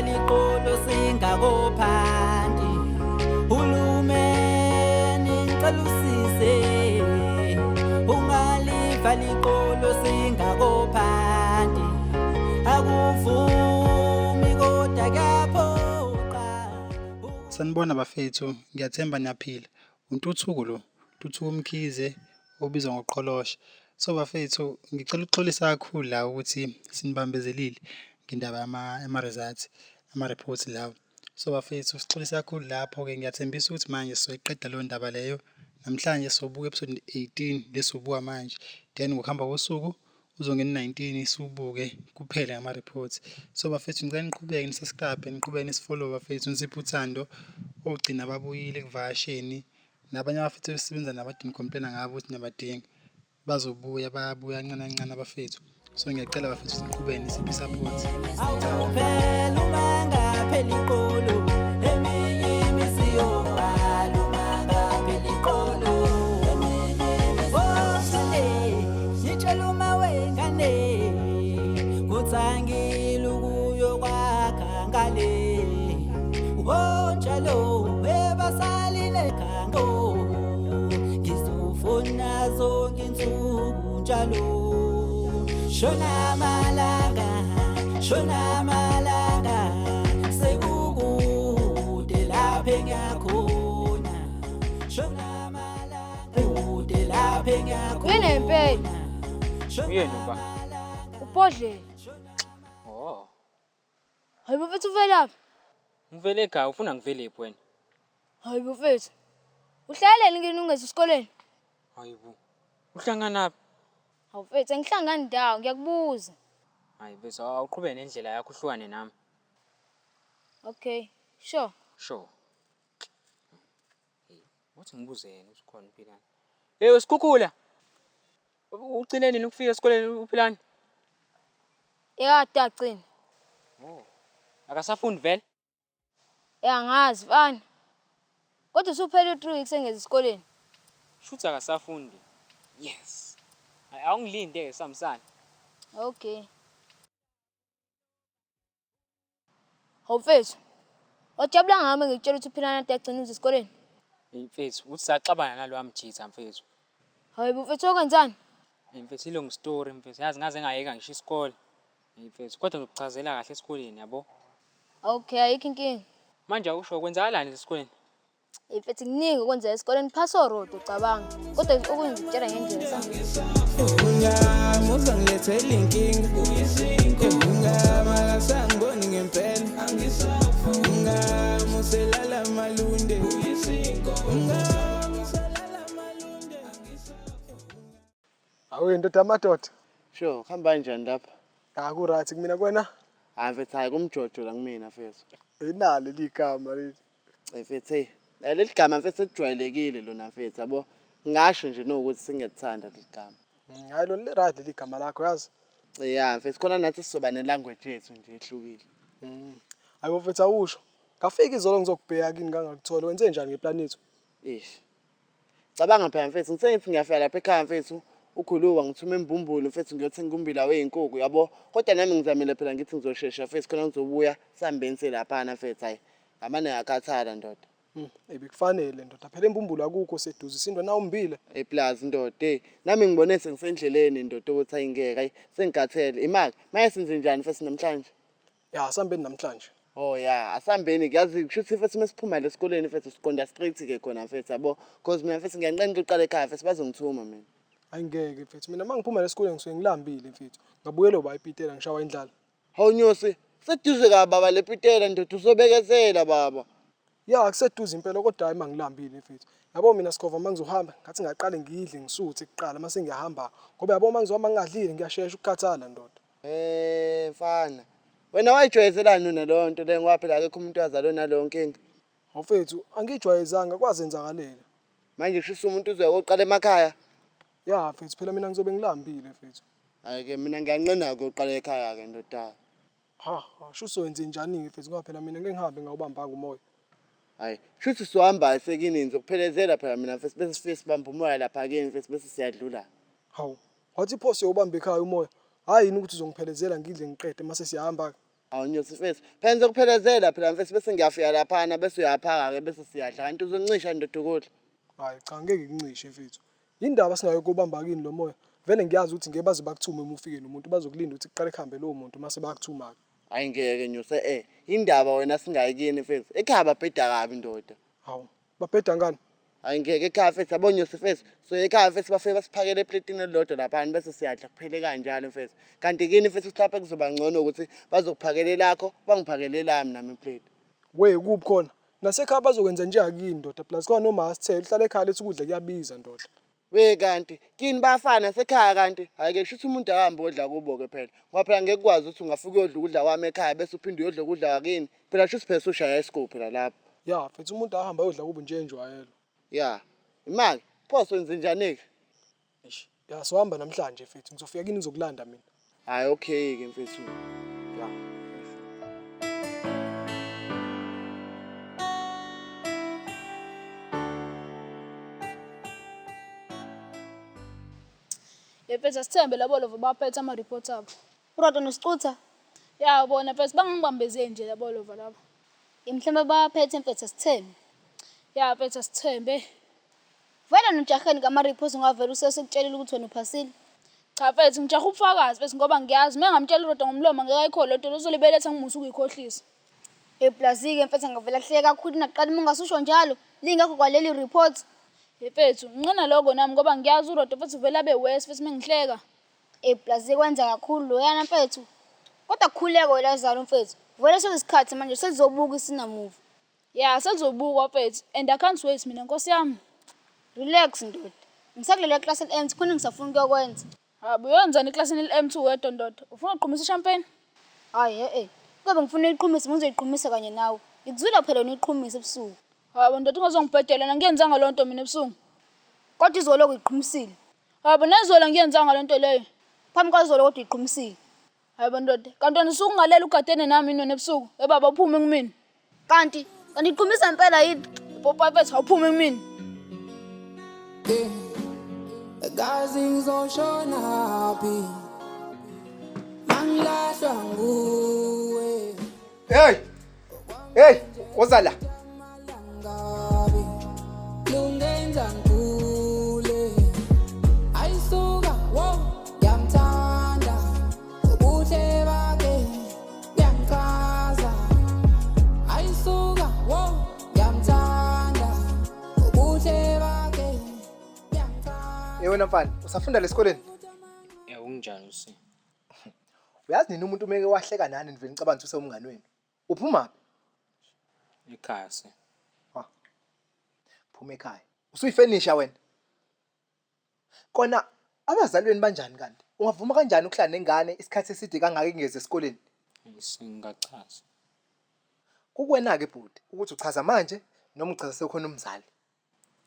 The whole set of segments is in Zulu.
Ungaliva liqolo singakophanti. Hulumeni ngicela usize. Ungaliva liqolo singakophanti. Akuvumi kodwa kuyaphoqa. Sanibona bafethu, ngiyathemba niyaphila. UNtuthuko lo, Ntuthuko Mkhize obizwa ngoQholosha. So bafethu, ngicela ukuxolisa kakhulu la ukuthi sinibambezelile ngendaba yama-results, ama-reports lawo. So bafethu, sixolisa kakhulu lapho-ke, ngiyathembisa ukuthi manje sizoyiqeda leyo ndaba leyo. Namhlanje sobuka episode 18 lesobuka manje. Then ngokuhamba kosuku uzongena u-19 siwubuke kuphele ngama-reports. So bafethu, ngicela niqhubeke ni-subscribe, niqhubeke nisi-follow bafethu, nisiphe uthando. Ogcina babuyile ekuvakasheni nabanye abafethu esisebenza nabo ade ni-complain-a ngabo ukuthi niyabadinga, bazobuya, bayabuya kancane kancane abafethu. So ngiyacela bafethu ukuthi niqhubeke nisiphe i-support. Awuphela uma ngaphela iqolo, eminye imisiyoqala uma ngaphela iqolo. Osele ngitshela uma wengane kuthangile ukuyokwakha ngale. Onjalo ebasaline khango ngizofuna zonke insuku njalo. Shona malanga, shona malanga, sekukude lapha engiyakhona. Shona malanga, kude lapha engiyakhona. Yini impela? Uyena uba? Ubhodlela. Oh. Hayi bafethu, uvelaphi? Ngivele ekhaya, ufuna ngivelephi wena? Hayi bafethu. Uhlaleleni kini ungezi esikoleni? Hayibo. Uhlanganaphi? Hawu mfethu, angihlangani ndawo, ngiyakubuza. Hayi bese awuqhubeke nendlela yakho uhlukane nami. Okay, sure. Sure. Hey, uthi ngibuze yena ukuthi ukhona uPhilani. Hey, uSikhukhula. Ugcine nini ukufika esikoleni uPhilani? Ekade agcina. Oh. Akasafundi vele? Angazi mfana. Kodwa usuphele u-3 weeks engezi esikoleni. Shuthi akasafundi. Yes. Hayi, awungilinde ke Samsana. Okay. Hawu mfethu. Wajabula ngami ngikutshela ukuthi uPhilani ade agcina uze esikoleni. Hey mfethu, uthi saxabana nalowa mjitha mfethu. Hayi mfethu, okwenzani? Hey mfethu, i-long story mfethu. Yazi ngaze ngayeka ngisho isikole. Hey mfethu, kodwa ngizokuchazela kahle esikoleni yabo. Okay, ayikho inkinga. Manje awusho, kwenzakalani esikoleni? Mfethu, kuningi okwenzeka esikoleni, phasa orodo cabanga. Kodwa okunye ngikutshela ngendlela sami. Ungami uzongilethela inkinga, ungami akasangiboni ngempela, ungami uselala malunde, ungami uselala malunde. Awu ndoda amadoda. Sure, kuhamba kanjani lapha? Aku right kumina, kwena? Hayi mfethu, hayi kumjojo la kumina mfethu. Inalo ligama leli. Eh mfethu, hey, leli gama mfethu selijwayelekile lona mfethu, yabo. Ngasho nje nokuthi singiyakuthanda leli gama. Hayi lona li right leli gama lakho, yazi. Yeah mfethu, khona nathi sizoba ne-language yethu nje ehlukile. Hayi mfethu, awusho. Ngafika izolo ngizokubheka kini ngangakuthola. Wenze njani nge-plan yethu? Ish. Cabanga phela mfethu, ngithe ngithi ngiyafika lapha ekhaya mfethu, ukhuluwa ngithume imbumbulu mfethu ngiyothenga umbila wey'nkukhu yabo. Kodwa nami ngizamile phela ngithi ngizoshesha mfethu khona ngizobuya sihambeni selaphana mfethu, hayi. Ngamane ngakhathala ndoda. Ebekufanele ndoda. Phela imbumbulu akukho seduze, isindwa na umbila. Eplazi ndoda, hey. Nami ngibone sengisendleleni ndoda ukuthi ayingeke, hayi sengikhathele. Imali, maye senze njani mfethu namhlanje? Ya, sambeni namhlanje. Oh ya, asambeni, yazi kusho ukuthi mfethu mesiphuma la esikoleni mfethu siqonda straight ke khona mfethu yabo. Cause mina mfethu ngiyanqena ukuqala ekhaya mfethu, bazongithuma mina. Hayi ngeke mfethu, mina mangiphuma lesikoleni ngisuke ngilambile mfethu. Ngabuyela uba ipitela ngishawa indlala. Hawu Nyosi, seduze ka baba lepitela ndoda, uzobekezela baba. Ya, kuseduze impela kodwa hayi mangilambile mfethu. Yabo mina Sikhova, mangizohamba ngathi ngaqale ngidle ngisuthe kuqala mase ngiyahamba. Ngoba yabo mangizohamba ngingadlile ngiyashesha ukukhathala ndoda. Eh mfana, wena wayijwayezelani wena leyo nto leyo, ngoba phela akekho umuntu owazalwa naleyo nkinga. Mfethu, angijwayezanga, kwazenzakalela. Manje kushisa umuntu uzoya koqala emakhaya. Ya mfethu, phela mina ngizobe ngilambile mfethu. Hayi ke mina ngiyanqena ukuyoqala ekhaya ke ndoda. Ha, sho uzowenze njani mfethu, ngoba phela mina ngeke ngihambe ngawubambanga umoya. Hayi, shuthi sohamba sekini, ngizokuphelezela phela mina mfethu, bese sifike sibamba umoya lapha kini mfethu bese siyadlula. Hawu, wathi pho siyobamba ekhaya umoya. Hayi yini ukuthi uzongiphelezela ngidle ngiqede mase siyahamba ke. Awu Nyosi mfethu, phela ngizokuphelezela phela mfethu bese ngiyafika laphana bese uyaphaka-ke bese siyadla kanti uzoncisha ndoda ukudla. Hhayi cha ngeke ngikuncishe mfethu. Yindaba singaye kobamba kini lo moya? Vele ngiyazi ukuthi ngeke baze bakuthume uma ufike nomuntu, bazokulinda ukuthi kuqale kuhambe lowo muntu mase bayakuthuma-ke. Hhayi ngeke Nyosi eh, yindaba wena singayi kini mfethu. Ekhaya babheda kabi ndoda. Hawu, babheda ngani? Hhayi ngeke ekhaya mfethu, yabo Nyosi mfethu, soya ekhaya mfethu bafike basiphakele epletini elilodwa laphana bese siyadla kuphele kanjalo mfethu. Kanti kini mfethu mhlawumpe kuzoba ngcono ukuthi bazokuphakela elakho, bangiphakele elami nami ipleti. We kuphi khona? Nasekhaya bazokwenza njengakini ndoda, plus khona noma asithele uhlala ekhaya lethi ukudla kuyabiza ndoda. We kanti kini bayafana nasekhaya kanti hhayi-ke shuthi umuntu akahambe odla kubo-ke phela ngoba phela ngeke ukwazi ukuthi ungafika uyodla ukudla kwami ekhaya bese uphinde uyodla ukudla kwakini phela shuthi phela usushaya isikole phela lapho. Ya mfethu umuntu ahambe ayodla kubo njengenjwayelo. Ya imali pho senze njani-ke? Eish, ya sohamba namhlanje mfethu, ngizofika kini ngizokulanda mina. Hhayi okay-ke mfethu. Ya. Mfethu asithembe labo lova baphethe ama-report abo. Urodo nosicutha? Ya bona mfethu bangangibambezeli nje labo lova labo. Mhlawumbe bawaphethe mfethu asithembe. Ya mfethu asithembe. Vele nojaheni kama-report ungavele usesekutshelile ukuthi wena uphasile. Cha mfethu ngijaha ubufakazi mfethu ngoba ngiyazi uma ngamtshela uRodo ngomlomo angeke ayikholwe lento uzolibeletha ngimusa ukuyikhohlisa. Eplazike mfethu angavele ahleke kakhulu nakuqala uma ungasusho njalo lingekho kwaleli report. Mfethu nginqena lokho nami ngoba ngiyazi uRodo mfethu uvele abe worse futhi uma ngihleka. Eplazike wenza kakhulu loyana mfethu. Kodwa kukhuleka wena Lazaro mfethu. Vele sekuyisikhathi manje selizobuka isinamuva. Ya selizobukwa mfethu and I can't wait mina nkosi yami. Relax ndoda. Ngisakulele class eli-empty khona ngisafuna ukuyokwenza. Habu uyenzani eklasini eli-empty wedwa ndoda? Ufuna ukuqhumisa ishampeni? Hhayi e-e. Kube ngifuna uyiqhumisa ngizoyiqhumisa kanye nawe. Ngikuzwile phela wena uyiqhumisa ebusuku. Hawu ndoda ungazongibhedela ngiyenzanga loo nto mina ebusuku. Kodwa izolo uyiqhumisile. Hawu nezolo ngiyenzanga loo nto leyo. Phambi kwazolo kodwa uyiqhumisile. Hayi bo ndoda, kanti wena usuke ungalela ugadene nami yini wena ebusuku? Eh baba uphume kumina. Kanti kanti iqhumisa impela yini? Popa mfethu awuphume kumina. Kazi ngizoshona phi mangilahlwa nguwe. Hey! Hey, woza la. Ngabi lungenza ngigule. Ayisuka wo ngiyamthanda ubuhle bakhe buyangichaza. Ayisuka wo ngiyamthanda ubuhle bakhe buyangichaza. Hey wena mfana, usafunda lesikoleni? Ya unjani usi? Uyazi nini umuntu umeke wahleka nani nivele nicabanga ukuthi usewumngani wenu? Uphumaphi? Ekhaya se. Ha. Phuma ekhaya. Usuyifenisha wena. Kona abazali benu banjani kanti? Ungavuma kanjani ukuhlala nengane isikhathi eside kangaka ingezi esikoleni? Singachaza. Kukuwena-ke bhuti ukuthi uchaza manje noma uchaza sekukhona umzali.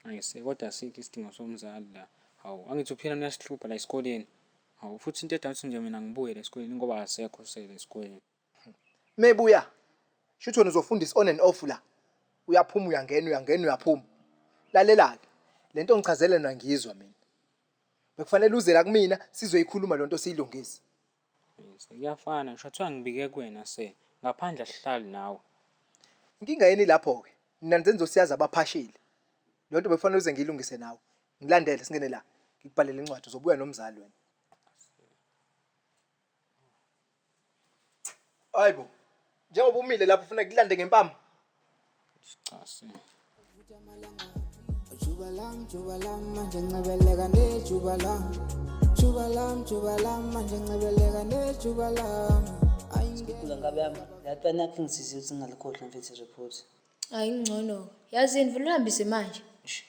Ayise kodwa asikho isidingo somzali la. Hawu angithi uphila uyasihlupha la esikoleni. Hawu futhi into edala ukuthi nje mina ngibuye la esikoleni ngoba akasekho sele esikoleni. Mebuya. Shuthi wena uzofundisa on and off la. Uyaphuma uyangena uyangena uyaphuma. Lalela-ke. Le nto ngichazele yona ngiyizwa mina. Bekufanele uze la kumina sizoyikhuluma le nto siyilungise. Ayise kuyafana ngisho kuthiwa ngibike kuwena se. Ngaphandle asihlali nawe. Inkinga yeni lapho-ke. Nina nizenza osiyazi abaphashile. Le nto bekufanele uze ngiyilungise nawe. Ngilandele singene la. Ngikubhalele incwadi uzobuya nomzali wena. Hayibo. Njengoba umile lapho ufuna kulande ngempama. Cha se. Juba lam, juba lam, manje ncebeleka nejuba lam. Juba lam, juba lam, manje ncebeleka nejuba lam. Sikhuphula nkabi yami. La plan yakho ingisizile ukuthi ngingalikhohlwa mfethu i-report. Hayi ngcono. Yazini vele uhambise manje. Eish.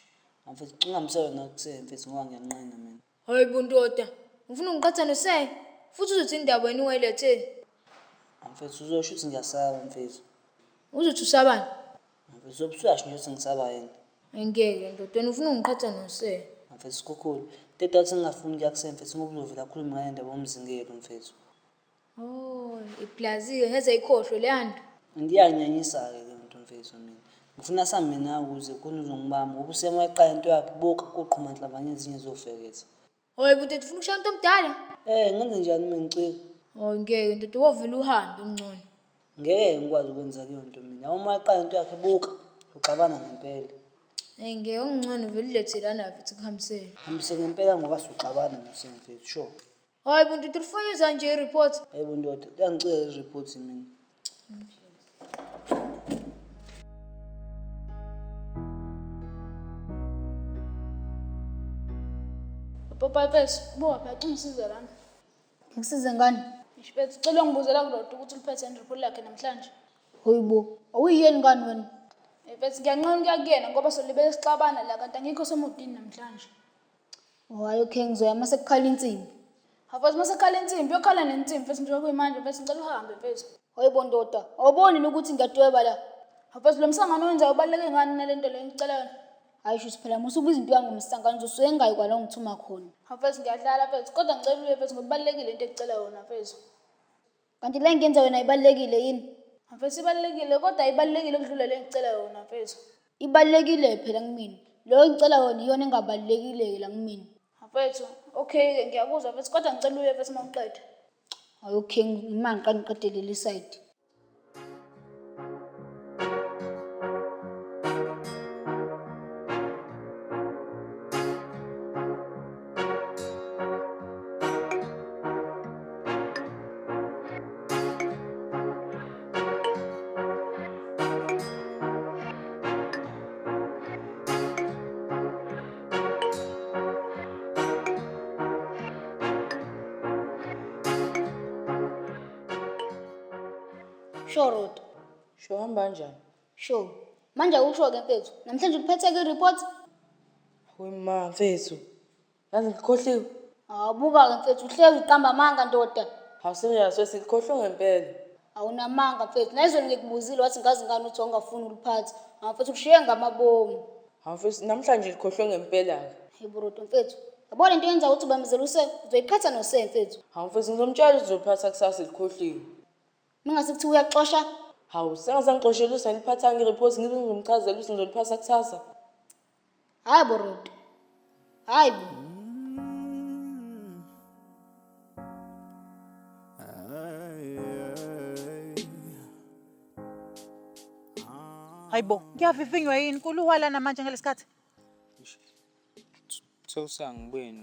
Mfethu ungihambise wena kuseni mfethu ngoba ngiyanqena mina. Hayi bo ndoda. Ngifuna ungiqhatha nose. Futhi uzothi indaba wena ungayiletheli. Mfethu uzosho ukuthi ngiyasaba mfethu. Uzothi usabani? Mfethu uzobe usuyasho nje ukuthi ngisaba yena. Angeke ndoda wena ufuna ungiqhatha nose. Mfethu sikhukhulu. Into edala ukuthi ngingafuni ukuya kuseni mfethu ngoba uzovela akhulume ngale ndaba yomzingelo mfethu. Oh, iplazi-ke ngeze ikhohlwe leya nto. Ngiyanyanyisa-ke le nto mfethu mina. Ngifuna sambe nawe ukuze khona uzongibamba ngoba usema waqala into yakhe buka kuqhuma nhlamvana ezinye zofeketha. Hayi bo ndoda ufuna ukushaya umuntu omdala? Eh ngenze njani mina ngicika? Hayi ngeke ndoda wovele uhambe ngcono. Ngeke ngikwazi ukwenza leyo nto mina. Uma eqala into yakhe buka, uxabana ngempela. Hey ngeke ungcono vele ulethe lana mfethu kuhambisele. Hambise ngempela ngoba suxabana noSem mfethu, sure. Hayi bo ndoda ulifunyisa nje i-report. Hayi bo ndoda, uyangicela i-report mina. Popayi mfethu, buka phela ungisize lana. Ngikusize ngani? Ngisho mfethu, cela ungibuzela kuLodo ukuthi uliphethe yini ireport lakhe namhlanje. Hoyibo, awuyiyeni ngani wena? Eh, Mfethu ngiyanqena ukuya kuyena ngoba solibele sixabana la kanti angikho semudini namhlanje. Hhayi okay ngizoya mase kukhala insimbi. Hawu mfethu mase kukhala insimbi, uyokhala nensimbi mfethu njengoba kuyimanje mfethu ngicela uhambe mfethu. Hoyibo ndoda, awuboni yini ukuthi ngiyadweba la? Hawu mfethu lo msangano owenzayo ubaluleke ngani nale nto le engicela yona? Hhayi shuthi phela musa ukubiza into yami ngomsangano uzosuke ngingayi kwala ongithuma khona. Hawu mfethu ngiyadlala mfethu kodwa ngicela uye mfethu ngoba ibalulekile into engicela yona mfethu. Kanti le ngiyenza wena ibalulekile yini? Mfethu ibalulekile kodwa ayibalulekile ukudlula le engicela yona mfethu. Ibalulekile phela kumina. Lo engicela yona iyona engabalulekile-ke la kumina. Mfethu, okay-ke ngiyakuzwa mfethu kodwa ngicela uye mfethu uma uqeda. Hhayi okay ngima ngiqale ngiqede leli side. Sure Rodo. Sho hamba kanjani? Sure. Manje akusho-ke mfethu, namhlanje uphetheke i-report? We ma mfethu. Yazi ngikhohliwe. Awubuka-ke mfethu, uhlezi uqamba amanga ndoda. Hawu serious wesi ngikhohlwe ngempela. Awunamanga mfethu, nayizolo ngikubuzile wathi ngazi ngani uthi wawungafuni uliphathe. Hawu mfethu ushiye ngamabomu. Hawu mfethu namhlanje ngikhohlwe ngempela-ke. Hey Borodo mfethu, yabo lento yenza ukuthi ubambezele use, uzoyiqhatha nose mfethu. Hawu mfethu ngizomtshela ukuthi uzoliphatha kusasa likhohliwe. Mingase kuthiwa uyaxosha, Hawu sengaze ngixoshele ukuthi angiliphathanga ireport ngibe ngizomchazela ukuthi ngizoliphatha kusasa. Hayi bo Rodo. Hayi bo. Hayibo, kuyavivinywa yini kuluwa lana manje ngalesikhathi? Kuthiwa ngibuye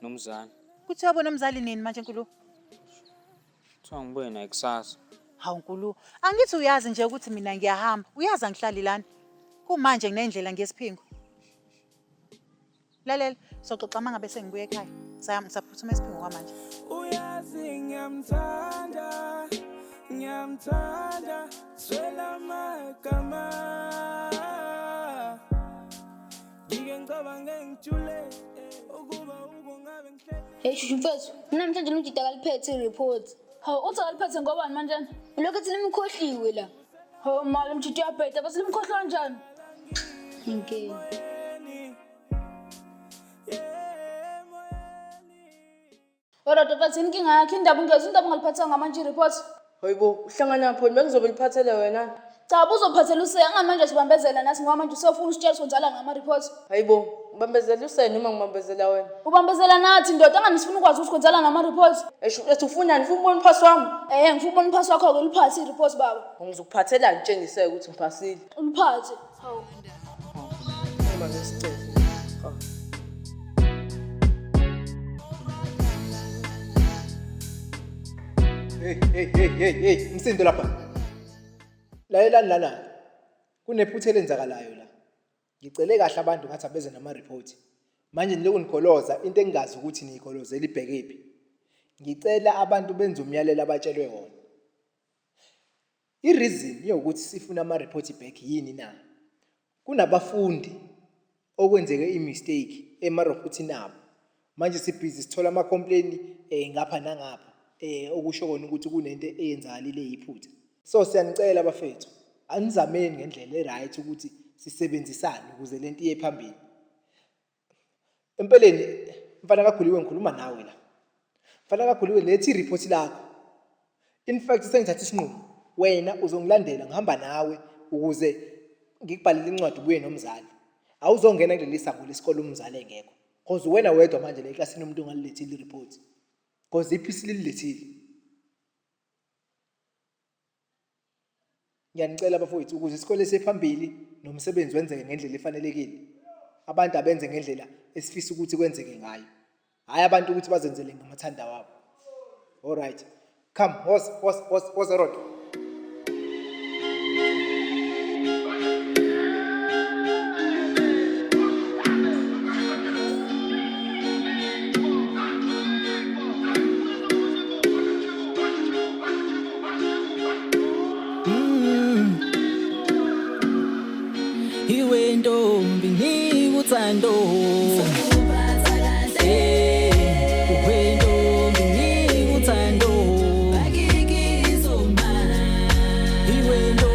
nomzali. Kuthiwa bona umzali nini manje Nkulu? Kuthiwa ngibuye naye kusasa. Hawu Nkulu, angithi uyazi nje ukuthi mina ngiyahamba. Uyazi angihlali lana. Kumanje nginendlela ngiyesiphingo. Lalela, soxoxa uma ngabe sengibuya ekhaya. Saya ngisaphuthuma esiphingo kwamanje. Uyazi ngiyamthanda, ngiyamthanda, swela amagama. Ngike ngicabange ngijule ukuba ubungabe ngihleli. Hey shushu mfethu, namhlanje lo mjida akaliphethe i-report. Hawu uthi akaliphethe ngobani manje? Ulokhu ethi limkhohliwe la. Hawu mali umjida uyabheda bese limkhohlwa kanjani? Inkinga. Rodo mfethu inkinga yakho indaba ungezwa indaba ungaliphathanga manje i-report. Hayibo, uhlangana pho bengizobe liphathele wena. Cha buzophathela use angani manje sibambezela nathi ngoba manje usofuna usitshela ukuthi ngama-report. Hayibo, ngibambezela useni noma ngibambezela wena? Ubambezela nathi ndoda angani sifuna ukwazi ukuthi kwenzala ngama-report. Esho ethi ufunani ufuna ukubona uphasi wami? Eh ngifuna ukubona uphasi wakho-ke uliphathe i-report baba. Ngizokuphathela ngitshengiseke ukuthi ngiphasile. Uliphathe. Hawu. Uma ngesicelo. Hey hey hey hey hey, umsindo lapha. Lalelani lana. Kunephutha elenzakalayo la. Ngicele kahle abantu ngathi abeze nama report. Manje nilokhu nigoloza into engingazi ukuthi niyigolozela ibhekephi. Ngicela abantu benze umyalelo abatshelwe wona. I-reason yokuthi sifuna ama-report back yini na? Kunabafundi okwenzeke i-mistake ema-reportini abo. Manje sibhizi sithola ama-complain ngapha nangapha okusho kona ukuthi kunento eyenzakalile eyiphutha. So siyanicela bafethu, anizameni ngendlela e-right ukuthi sisebenzisane ukuze lento iye phambili. Empeleni mfana kaGuliwe ngikhuluma nawe la. Mfana kaGuliwe lethi i-report lakho. In fact sengithatha isinqumo. Wena uzongilandela ngihamba nawe ukuze ngikubhalele incwadi ubuye nomzali. Awuzongena kuleli sango lesikole umzali engekho. Cause wena wedwa manje la eklasini umuntu ongalilethile i-report. Cause iphisi lililethile. Ngiyanicela bafowethu ukuze isikole siye phambili nomsebenzi wenzeke ngendlela efanelekile. Abantu abenze ngendlela esifisa ukuthi kwenzeke ngayo. Hhayi abantu ukuthi bazenzele ngamathanda wabo. All right. Come, woza, woza, woza, woza Rodo. Iwe ntombi ngikuthando Eh, uwe ntombi ngikuthando Iwe.